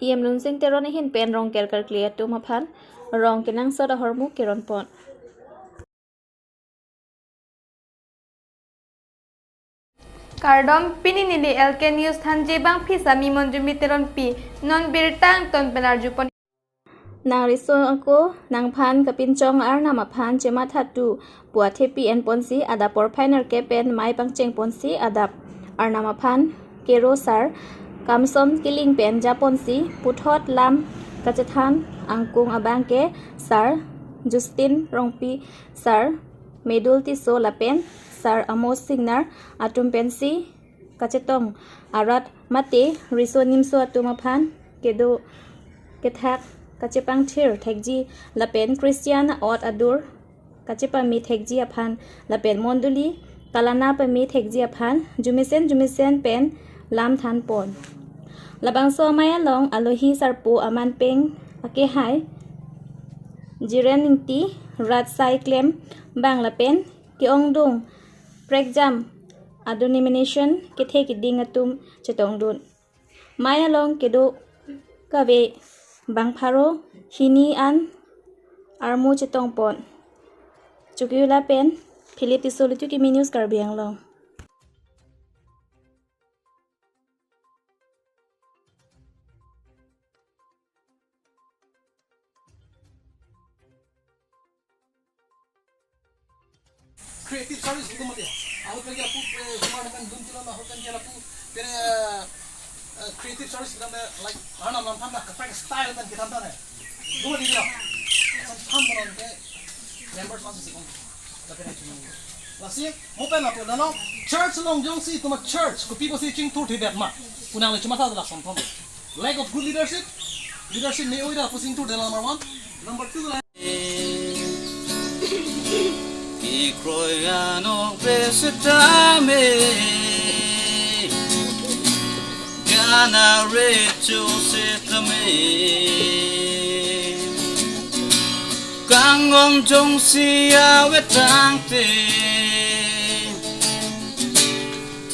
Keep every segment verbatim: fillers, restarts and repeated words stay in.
E M Lunsing Teron ahin pen rong kerkerkle atum aphan rong kenangsot ahormu keronpon. Kardom, pini neli L K News thanji bangphi sami Monjumi Teronpi, non birta angton pen arjupon. Nangriso ako nangphan kapinchong arnam aphan chematha tu pu athepi enponsi adap porphai nerkep pen mei pangchengponsi adap arnam aphan kero sar Kamson Killing pen japonsi puthot lam kachethan angkung abang ke sar Justin Rongpi, sar Medul Tisso lapen sar Amos Singnar atum pensi kachetong arat mate riso nimso atum aphan kedo kethak kachepangthir thekji lapen Christian ot adur kachepame thekji aphan lapen mondoli kalana pame thekji aphan jumesen jumesen pen lam thanpon. Labangso amei along alohi sarpo aman peng akehai Jiren Ingti, Rat Sai Klem bang lapen ke-ongdung prekjam a-denomination kethe keding atum chetongdun. Mei along kedo kave bang pharo hini an armu chetongpon. Chokihola pen Philip Tisso, Lutu Kimi News, Karbi Anglong. Creative service itu mati. Ahut lagi aku, eh, rumah dengan dun kilo, ahut kan kilo aku, kira, eh, creative service kita, like, mana nampan dah, kaprek style kan kita nampan, eh. Dua di kilo. Sampan mana ke members masih sih, kong. Tapi ni cuma. Lasi, mo pen lapu, no? Church along jongsi, tuma church, kopi pusi chingthur thibet ma. Punang le cuma satu lah, sampan. Lack of good leadership. Leadership me oi da, pusi chingthur de number one. Number two lah. Ikroi anong pe setame, gana recho setame. Kangong jongsi awe tangte,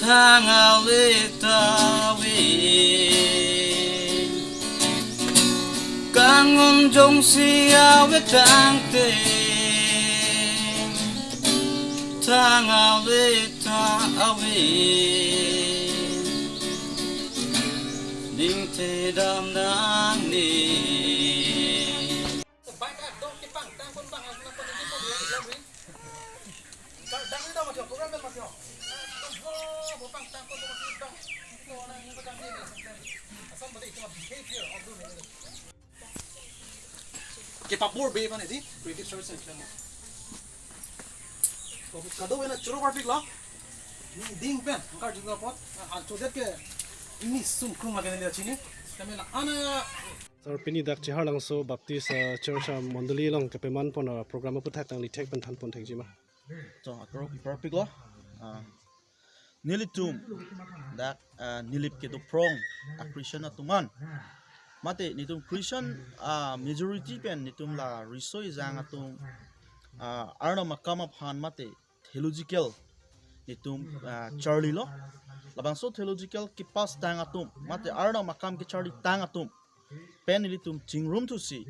thang ale ta ave. Kangong jongsi awe tangte, thang ale ta ave. Ning te dam nangne. Kepabor be mane di creative service and plan. Kado wena choro parpik lo. Ni ding pen angkar jingla pot. An chodet ke ini sum krung lagi ni chini. Kami la ana. Sir, pini dak Cheharlangso Baptist, eh, Church, eh, mondoli along kepemanpon, eh, program aphuthak tangli thek pen thanpon thekji ma. To, akro parpik lo. Ah, nelitum dak, ah, Nilip kedo prong a-Christian atum an. Mate netum Christian, ah, majority pen netum la riso ejang atum, ah, Arnam akam aphan mate theological netum, ah, charlilo. Labangso theological kepass tang atum mate Arnam akam kecharli tang atum pen nelitum chingrum thusi,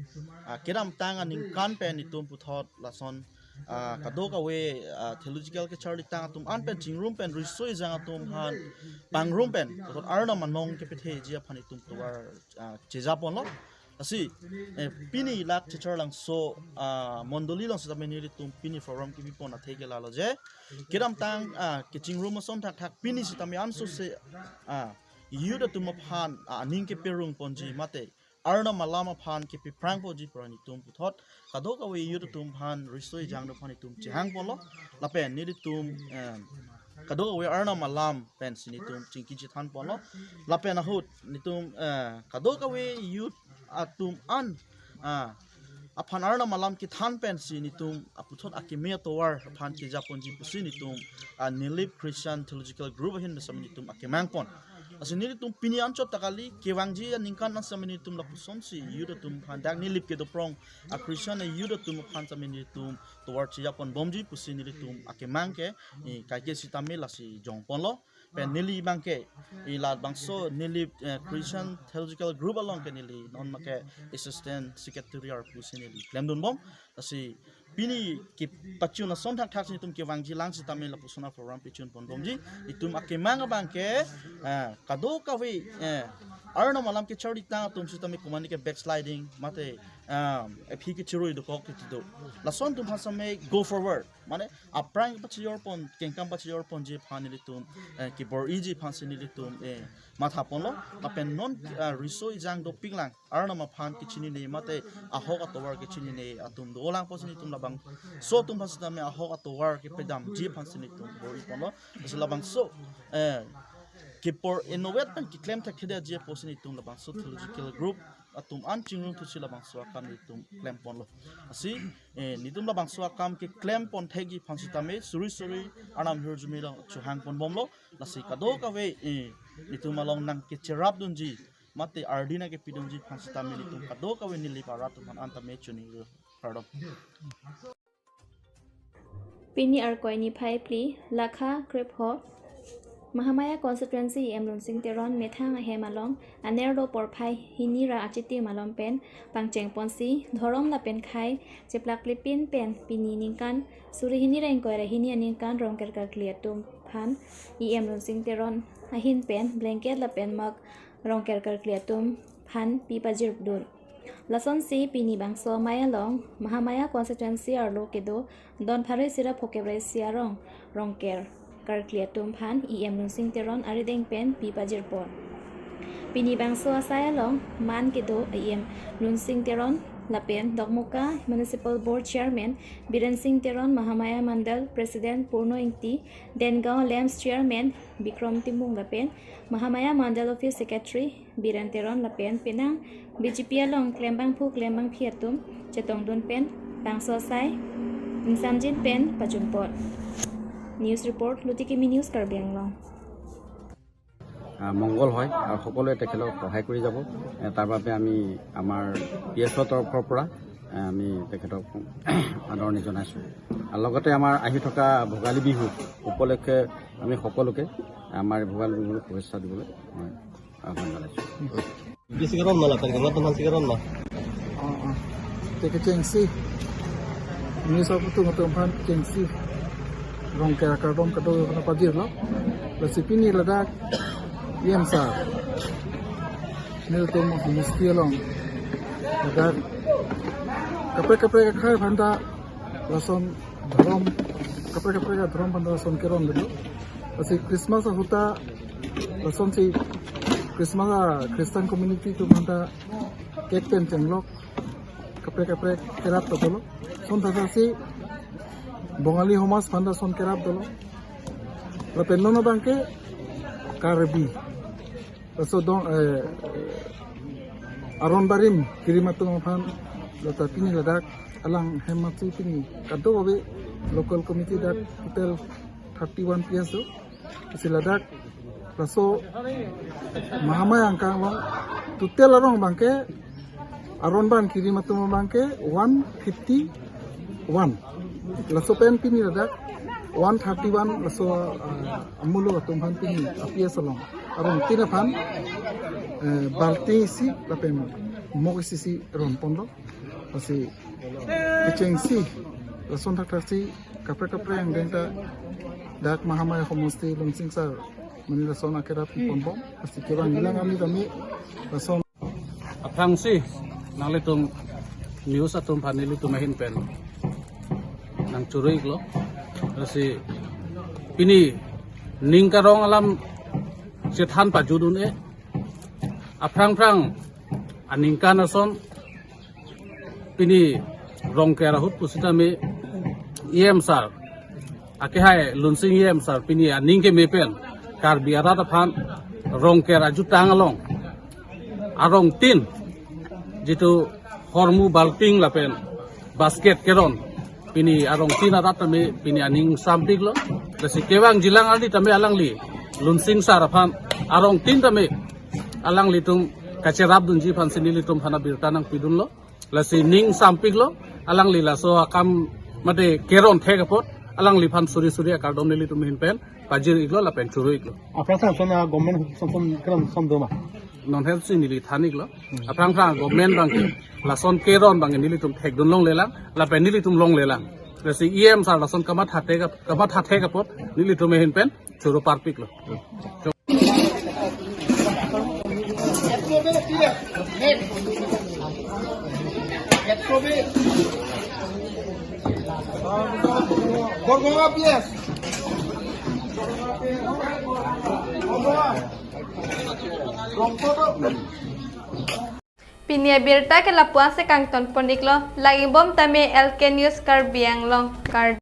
ah, kedamtang aningkan pen netum puthot lason, ah, kadokave, ah, theological kecharli tang atum an pen chingrum pen riso ejang atum aphan pangrum pen puthot Arnam anong kepetheji aphan netum tovar, ah, chejaponlo. Lasi, eh, pini dak Cheharlangso, ah, mondoli along setame nelitum pini program kebipon athe ke lalo je. Kedamtang, ah, kechingrum ason thakthak pini setame ansose, ah, youth atum aphan, ah, aning keperung ponji mate Arnam alam aphan kepeprang ponji pura netum puthot kadokave youth atum aphan riso ejang atum aphan netum chehangponlo. Lapen nelitum, eh, kadokave Arnam alam pensi netum chingki chethanponlo. Lapen ahut netum, eh, kadokave youth atum an, ah, aphan Arnam alam kethan pensi netum aputhot akeme atovar aphan kejaponji pusi netum, ah, Nilip Christian Theological Group ahin setame netum akemangpon. Lasi nelitum pini anchot ta kali, kevangji aningkan setame netum lapusonsi youth atum aphan dak Nilip kedo prong a-Christian a-youth atum aphan setame netum tovar chejaponbomji pusi nelitum akemang ke, eh, kaike setame lasi jongponlo. Pen neli abangke, i labangso neli, eh, Christian Theological Group along ke neli non make Assistant Secretary arpu si neli klemdunbom. Lasi pini kepachun ason thakthak si netum kevangji lang sitame lapuson a-program pachunponbomji. Itum akemang abangke, eh, kadokave, eh, Arnam alam kecharlitang atum sitame komatne ke backsliding, mate, um, aphi kechirui dokok kiti do. Lason atum aphan sitame go forward. Mane aphrang pachijorpon, kengkam pachijorponji aphan nelitum, eh, kebor-iji aphan si nelitum, eh, mathaponlo. Lapen non, eh, riso ejang dopiklang, Arnam aphan kechinine mate ahok atovar kechinine atum dolang pusi netum labangso atum aphan sitame ahok atovar kepedamji aphan si netum bor-iponlo. Lasi labangso, eh, kepor innovate pen keklem thekthedetji pusi netum labangso Theological Group atum an chingrum thusi labangso akam netum klemponlo. Lasi, eh, netum labangso akam keklempon thekji aphan sitame suri suri Arnam ahirjume along chohangponbomlo. Lasi kadokave, eh, netum along nangkecherapdunji mate ardi nangkepidunji aphan sitame netum kadokave nelip arat atum aphan an tame choningri, kardom. Pini Arkoi niphai phli, lakha krepho, Mahamaya Constituency E M Lunsing Teron methang ahem along anerlo porphai hini ra achitim malom pen pangchengponsi dhorom lapen khei cheplak plepin pen pini ningkan suri hini ra ingkoi ra hini aningkan Rongker karkli atum aphan E M Lunsing Teron ahin pen blanket lapen mug Rongker karkli atum aphan pi pajirdun. Lasonsi pini bangso amei along Mahamaya Constituency arlo kedo don pharo isi ra phokep ra isi arong Rongker karkli atum aphan E M Lunsing Teron arideng pen pi pajirpon. Pini bangso asai along man kedo E M Lunsing Teron lapen Dokmoka Municipal Board Chairman Biren Sing Teron, Mahamaya Mandal President Purno Ingti, Dengaon LAMPS Chairman Bikrom Timung lapen Mahamaya Mandal Office Secretary Biren Teron lapen penang B J P along klembangphu klembangphi atum chetongdun pen bangso asai ingsamjin pen pajunpon. News report, Luti Kimi News, Karbi Anglong. আহ, মংগল হয় আৰু সকলোৱে তেখেতক সহায় কৰি যাব। এ, তাৰ বাবে আমি আমাৰ পি এছৰ তৰফৰ পৰা, এ, আমি তেখেতক আদৰণি জনাইছোঁ। আৰু লগতে আমাৰ আহি থকা ভোগালী বিহু উপলক্ষে আমি সকলোকে আমাৰ ভোগালী বিহুৰ শুভেচ্ছা দিবলৈ মই আহ্বান জনাইছোঁ। Di Sigaron ma lapen kama teman Sigaron ma. Oh, oh. Te kechengsi. Ini sob atum atum aphan kechengsi. Rongker akardom kedo aphan pajirlo. Lasi pini ladak E M sir, nelitum homosti along ladak kaprek kaprek akhai aphanta lason dhorom, kaprek kaprek adhorom aphanta lason keron dolo. Lasi Christmas ahut ta lasonsi Christmas a Christian community atum aphanta cake pen chenglok kaprek kaprek kerap ta dolo. Lason thakthak si Bongali homaj aphanta lason kerap dolo. Lapen non abangke Karbi, laso dong, eh, aron barim kerim atum aphan, lata pini ladak alang hem amatsi pini kadokave local committee dak total thirty one P S do. Lasi ladak laso Mahamaya angkang along total arong abangke aron barim kerim atum abangke one fifty one. Laso pen pini ladak one thirty one laso, ah, amulo atum aphan pini a P S along arong tin aphan, eh, balti isi lapen mug isi si ronponlo. Lasi kechengsi lason thakthak si kaprek kaprek angdeng ta dak Mahamaya homosti Lunsing sir mani lason akerap ponbom. Lasi kevang ilang ami kami lason. Aphrangsi nanglitum news atum aphan nelitum ahin pen nangchuru-iklo. Lasi pini ning karong alam chethan pajudun-e. Aphrang phrang aningkan ason pini Rongker ahut pusitame E M sir, akehai Lunsing E M sir pini aning keme pen Karbi arat aphan Rongker ajutang along arong tin, jitu hormu balting lapen basket keron, pini arong tin arat tame pini aning sampiklo. Lasi kevang jilang arni tame alangli Lunsing sir aphan arong tin tame alanglitum kacherapdunji aphansi nelitum aphan abirta nangpidunlo. Lasi ning sampiklo, alangli laso akam mate keron thek apot alangliphan suri suri akardom nelitum ahin pen pajir iklo lapen choro iklo. Aphrang aphrang ason a-government ason ason keron ason do ma? Non health si neli than iklo. Aphrang aphrang government abang ke lason keron abang ke nelitum thekdun longlelang lapen nelitum longlelang. Lasi E M sir lason kamatha thek ap-, kamatha thek apot nelitum ahin pen choro parpiklo. Pini abirta ke lapu-an si kangton pon iklo, lake bom tame L K News Karbi Anglong, Kar-